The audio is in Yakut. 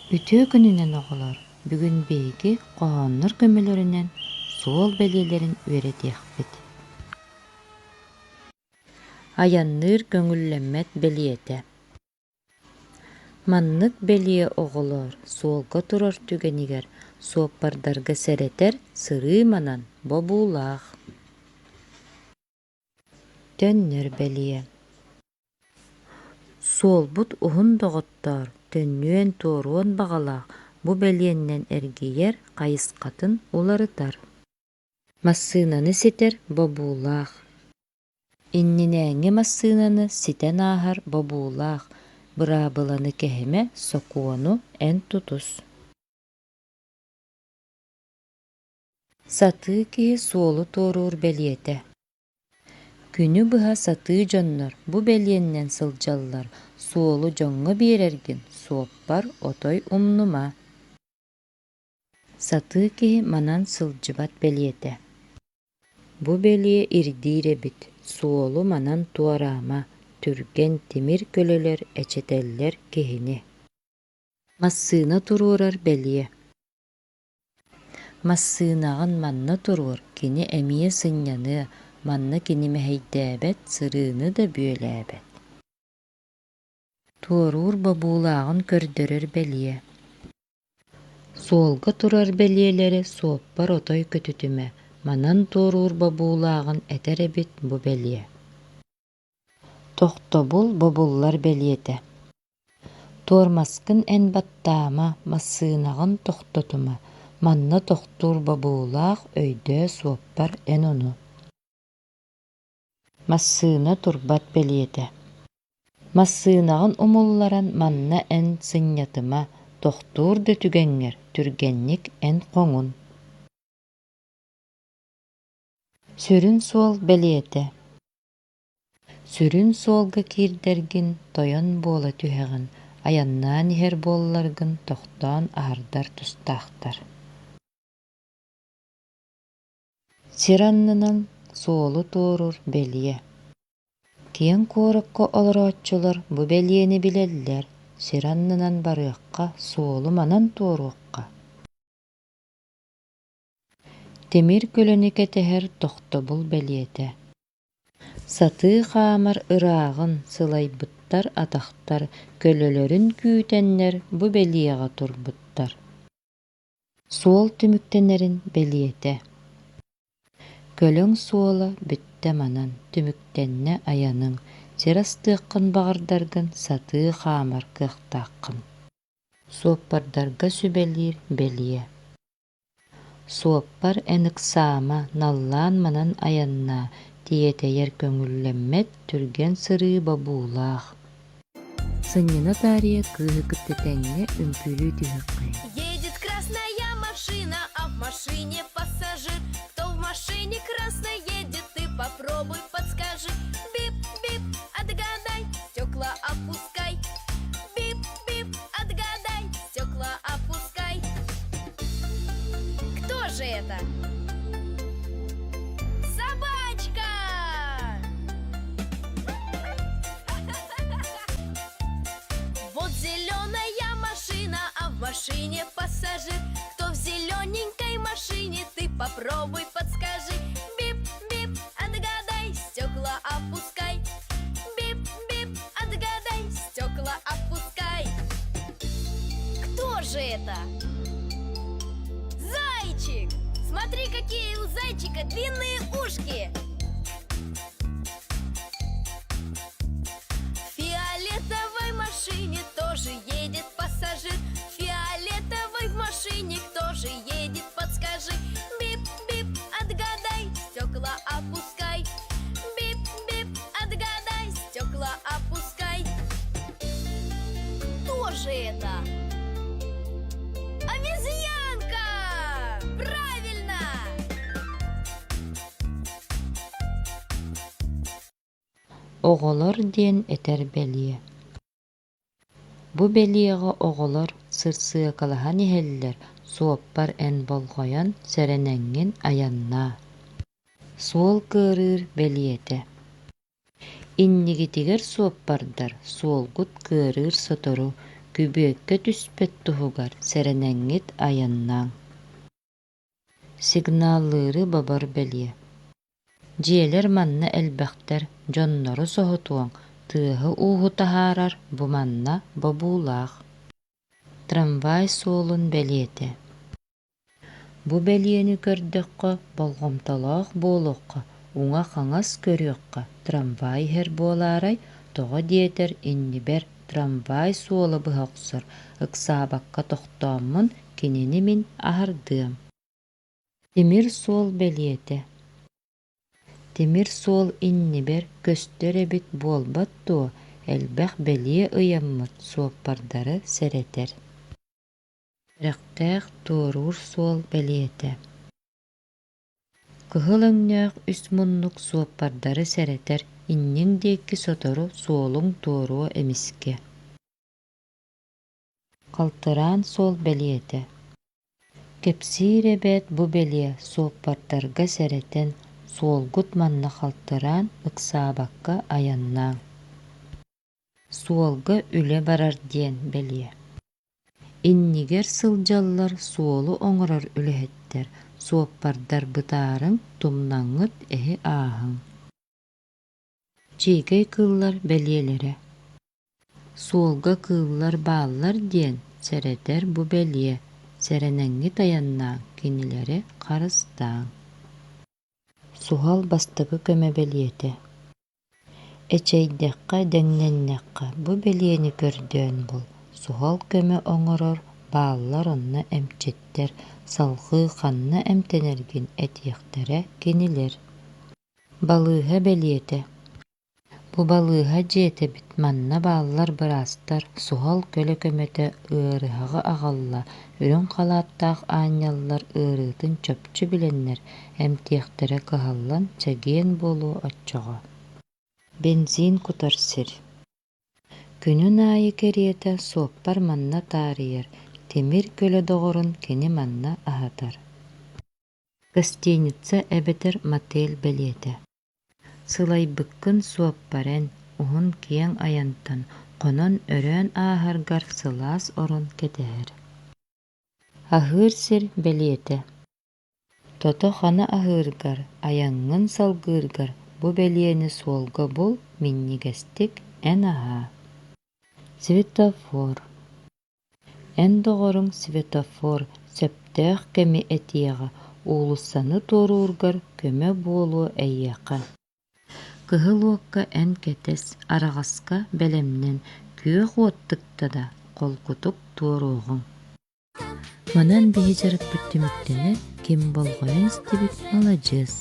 Үтүө күнүнэн оҕолор, бүгүн биһиги хоһооннор көмөлөрүнэн суол бэлиэлэрин үөрэтиэхпит. Айанныыр көҥүллэммэт бэлиэтэ Маннык бэлиэ оҕолор суолга турар түгэнигэр суоппардарга сэрэтэр сырыы манан бобуулаах. Төннөр бэлиэ Суолбут уһун доҕоттоор, төннүөн-туоруон баҕалаах бу бэлиэннэн эргийэр, хайысхатын уларытар. Массыынаны ситэр бобуулаах. Иннинээҥҥи массыынаны ситэн ааһар бобуулаах, быраабыланы кэһимэ, сокуону эн тутус. Сатыы киһи суолу туоруур бэлиэтэ. Күнү быһа сатыы дьоннор бу бэлиэннэн сылдьаллар, суолу дьоҥҥо биэрэргин суоппар отой умнума. Сатыы киһи манан сылдьыбат бэлиэтэ. Бу бэлиэ ирдиир эбит, суолу манан туораама, түргэн тимир көлөлөр эчэтэллэр киһини. Массыына туруорар бэлиэ. Массыынаҕын манна туруор, кини эмиэ сынньаныа, манна кини мэһэйдээбэт, сырыыны да бүөлээбэт. Туоруур бобуулааҕын көрдөрөр бэлиэ. Суолга турар бэлиэлэри суоппар отой көтүтүмэ, манан туоруур бобуулааҕын этэр эбит бу бэлиэ. Тохтобул бобуллар бэлиэтэ. Туормаскын эн баттаама, массыынаҕын тохтотума, манна тохтуур бобуулаах, өйдөө суоппар эн ону. Массыына турбат бэлиэтэ. Массыынаҕын умулларан манна эн сынньатыма, тохтуур да түгэҥҥэр түргэнник эн хоҥун. Сүрүн суол бэлиэтэ. Сүрүн суолга киирдэргин тойон буола түһэҕин, айаннаан иһэр буолларгын тохтоон аһардар тустаахтар. Сир аннынан суолу туоруур бэлиэ. Киэҥ куоракка олорооччулар бу бэлиэни билэллэр, сир аннынан барыахха, суолу манан туоруохха. Тимир көлөнү кэтэһэр тохтобул бэлиэтэ. Сатыы хаамар ырааҕын сылайбыттар атахтар көлөлөрүн күүтэннэр бу бэлиэҕэ турбуттар. Суол түмүктэнэрин бэлиэтэ. Көлөҥ суола бүттэ манан, түмүктэннэ айаныҥ, сир астыаххын баҕардаргын сатыы хаамар кыахтааххын. Суоппардарга сүбэлиир бэлиэ. Суоппар эн ыксаама, наллаан манан айаннаа, тиэтэйэр көҥүллэммэт, түргэн сырыы бобуулаах. Сынньана таарыйа кыыһы кытта тэҥҥэ үҥкүүлүү түһүөххэйиҥ. Едет красная машина, а в машине пассажир. Кто в машине красной едет, ты попробуй подскажи. Бип-бип, отгадай, стекла опускай. Бип-бип, отгадай, стекла опускай. Кто же это? Собачка! Вот зеленая машина, а в машине пассажир. Кто в зелененькой машине, ты попробуй подскажи. Бип-бип, отгадай, стекла опускай. Бип-бип, отгадай, стекла опускай. Кто же это? Зайчик! Смотри, какие у зайчика длинные ушки! В фиолетовой машине тоже едет пассажир. В фиолетовой машине кто же едет, подскажи. Бип-бип, отгадай, стекла опускай. Бип-бип, отгадай, стекла опускай. Кто же это? Обезьянка! Правильно! Оҕолор диэн этэр бэлиэ. Бу бэлиэҕэ оҕолор сырсыакалаһан иһэллэр, суоппар эн болҕойон, сэрэнэҥҥин айаннаа. Суол кыарыыр бэлиэтэ. Иннигитигэр суоппардар, суолгут кыарыыр сотору, Күбүөккэ түспэт туһугар сэрэнэҥҥит айаннааҥ. Сигналлыыры бобор бэлиэ. Дьиэлэр манна элбэхтэр, дьоннору соһутуоҥ, тыаһы-ууһу таһаарар бу манна бобуулаах. Трамвай суолун бэлиэтэ. Бу бэлиэни көрдөххө, болҕомтолоох буолуохха, уҥа-хаҥас көрүөххэ, трамвай иһэр буолаарай, тоҕо диэтэр иннибэр трамвай суола быһа охсор, ыксаабакка тохтооммун кинини мин аһардыам. Тимир суол бэлиэтэ. Тимир суол иннибэр көстөр эбит буолбат дуо, элбэх бэлиэ ыйаммыт суоппардары сэрэтэр. Сэрэхтээх туоруур суол бэлиэтэ. Кыһыл өҥнөөх үс муннук суоппардары сэрэтэр, инниҥ диэки сотору суолуҥ туоруо эмискэ. Халтараан суол бэлиэтэ. Кэпсиир эбээт бу бэлиэ суоппардарга сэрэтэн, суолгут манна халтараан, ыксаабакка айаннааҥ. Суолга үлэ барар диэн бэлиэ. Иннигэр сылдьаллар суолу оҥорор үлэһиттэр, суоппардар бытаарыҥ, тумнаҥҥыт эһи ааһыҥ. Дьиикэй кыыллар бэлиэлэрэ. Суолга кыыллар бааллар диэн сэрэтэр бу бэлиэ, сэрэнэҥҥит айаннааҥ, кинилэри харыстааҥ. Суһал бастакы көмө бэлиэтэ. Эчэйдэххэ, дэҥнэннэххэ бу бэлиэни көрдөөн бул, суһал көмө оҥорор, бааллар онно эмчиттэр, салҕыы ханна эмтэнэргин этиэхтэрэ кинилэр. Балыыһа бэлиэтэ. Бу балыыһа дьиэтэ эбит, манна бааллар быраастар, суһал көлө көмөтө ыарыһаҕы аҕалла, үрүҥ халааттаах аанньаллар ыарыытын чопчу билэннэр, эмтиэхтэрэ кыһаллан чэгиэн буолуо оччоҕо. Бензин кутар сир. Күнүн аайы кэриэтэ суоппар манна таарыйар, тимир көлө доҕорун кини манна аһатар. Гостиница эбэтэр мотель бэлиэтэ. Сылайбыккын суоппар эн, уһун-киэҥ айантан хонон-өрөөн ааһаргар сылаас орон кэтэһэр. Аһыыр сир бэлиэтэ. Тото-хана аһыыргар, айаҥҥын салгыыргар бу бэлиэни суолга бул, минньигэстик эн аһаа. Светофор. Эн доҕоруҥ светофор сөптөөх кэми этиэҕэ, уулуссаны туоруургар көмө буолуо эйиэхэ. Кыһыл уокка эн кэтэс, араҕаска бэлэмнэн, күөх уот тыкта да, холкутук туоруоҕуҥ. Манан биһи дьарыкпыт түмүктэнэр, ким болҕойон истибит маладьыас.